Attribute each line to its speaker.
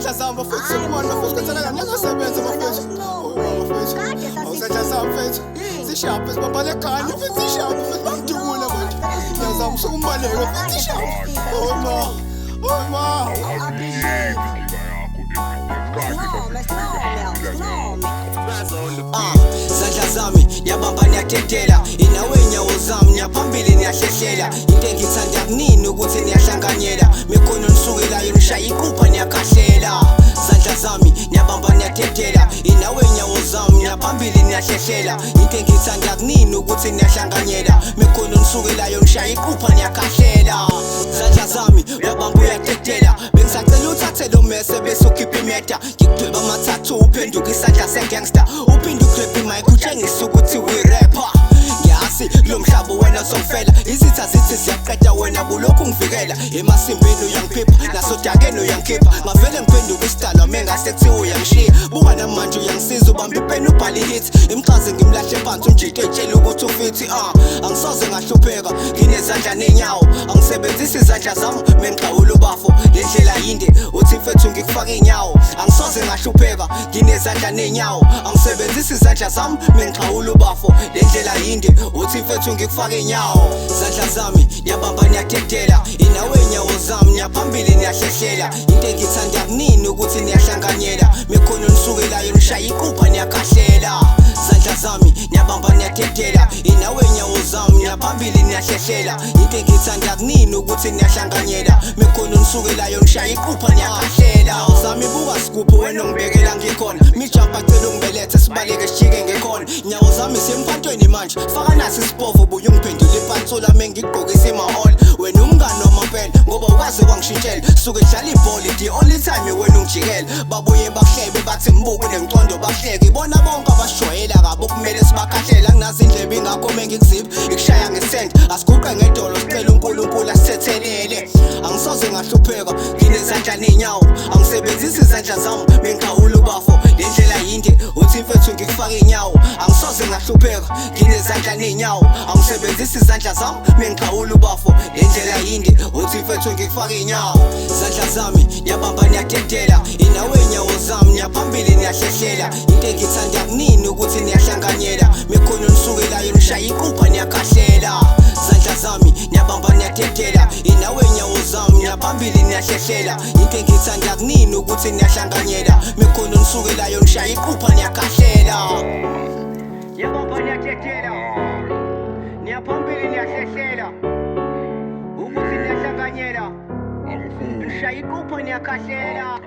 Speaker 1: Izandla zami bafethu sekubona bafethu kwenzakala ngingasebenza bafethu. Oh bafethu. Awusandla sami mfethu. Sishaphe sibambane ekhaya mfethu sishaphe mfethu bangidubula manje. Ngiyazama usukumbaleka mfethu sishaphe. Oh ma. Oh ma.
Speaker 2: Zandla zami niyabamba niyatetela, inawe inyawo zami niyaphambili niyahlehlela. Into engithanda kunini ukuthi niyahlanganyela, mikhono nisukelayo nishaya iqupha niyakhahlela. Zandla zami niyabamba niyatetela, inawe inyawo zami niyaphambili niyahlehlela. Into engithanda kunini ukuthi niyahlanganyela, mikhono nisukelayo nishaya iqupha niyakhahlela. Zandla zami uyabamba uyatetela, bengisacela uthathe lo mese bese ukhipha imeda. Ngikudweba amathathu uphenduka isandla se-gangster, uphinde ugrab imic utshengise ukuthi we-rapper. Ngiyazi kulo mhlaba wena uzongifela, izitha zithi ziyaqeda wena bulokhu ngivikela. Emasimbini uyangiphipha nasodakeni uyangikhipha, ngavele ngiphenduka isidalwa mengase kuthiwa uyangishiya. Buka namanje uyangisiza ubamba ipeni ubhale i-hit, imxaze ngimlahle phansi umjito etshela ukuthi ufithi. Angisoze ngahlupheka nginezandla nenyawo, angisebenzisi izandla zami mengixhawula ubafo. Le ndlela yinde uthi mfethu ngikufake inyawo, angisoze ngahlupheka nginezandla nenyawo, angisebenzisi izandla zami mengixhawula ubafo. Le ndlela yinde uthi mfethu ngikufake inyawo. Zandla zami niyabamba niyatetela, inawe inyawo zami niyaphambili niyahlehlela. Into engithanda kunini ukuthi niyahlanganyela, mikhono nisukelayo nishaya iqupha niyakhahlela. Zandla zami niyabamba niyatetela, inawe inyawo zami niyaphambili niyahlehlela. Into engithanda kunini ukuthi niyahlanganyela, mikhono nisukelayo nishaya iqupha niyakhahlela. Zami buka sigubhu wena ongibekela ngikhona, mijampa cela ungibelethe sibaleke sijike ngekhona. Nyawo zami semphantweni manje faka nasi isipovu buye ungiphendule ipantsula mengigqokisa imaholi. Wena umngani wamampela ngoba ukwazi kwangishintshela, suke dlala ibhola the only time wena ungijikela. Babuye bahlebe bathi ngibuke nemcondo bahleke, ibona bonke abasijwayela kabi okumele sibakhahlela. Anginazo indlebe ingakho mengikuzipha ikushaya ngesende, asiguqe ngedolo sicela uNkulunkulu asithethelele. Angisoze ngahlupheka nginezandla nenyawo, angisebenzisi izandla zami mengixhawula ubafo. Le ndlela yinde uthi mfethu ngikufake inyawo, angisoze ngahlupheka nginezandla nenyawo, angisebenzisi izandla zami mengixhawula ubafo. Le ndlela yinde uthi mfethu ngikufake inyawo. Zandla zami niyabamba niyatetela, inawe inyawo zami niyaphambili niyahlehlela. Into engithanda kunini ukuthi niyahlanganyela, mikhono nisukelayo nishaya iqupha niyakhahlela. Zandla zami niyabamba niyatetela, inawe inyawo zami niyaphambili niyahlehlela. Into engithanda kunini ukuthi niyahlanganyela, mikhono nisukelayo nishaya iqupha niyakhahlela. Niyabamba niyatetela, niyaphambili niyahlehlela, ukuthi niyahlanganyela, nishaya iqupha niyakhahlela.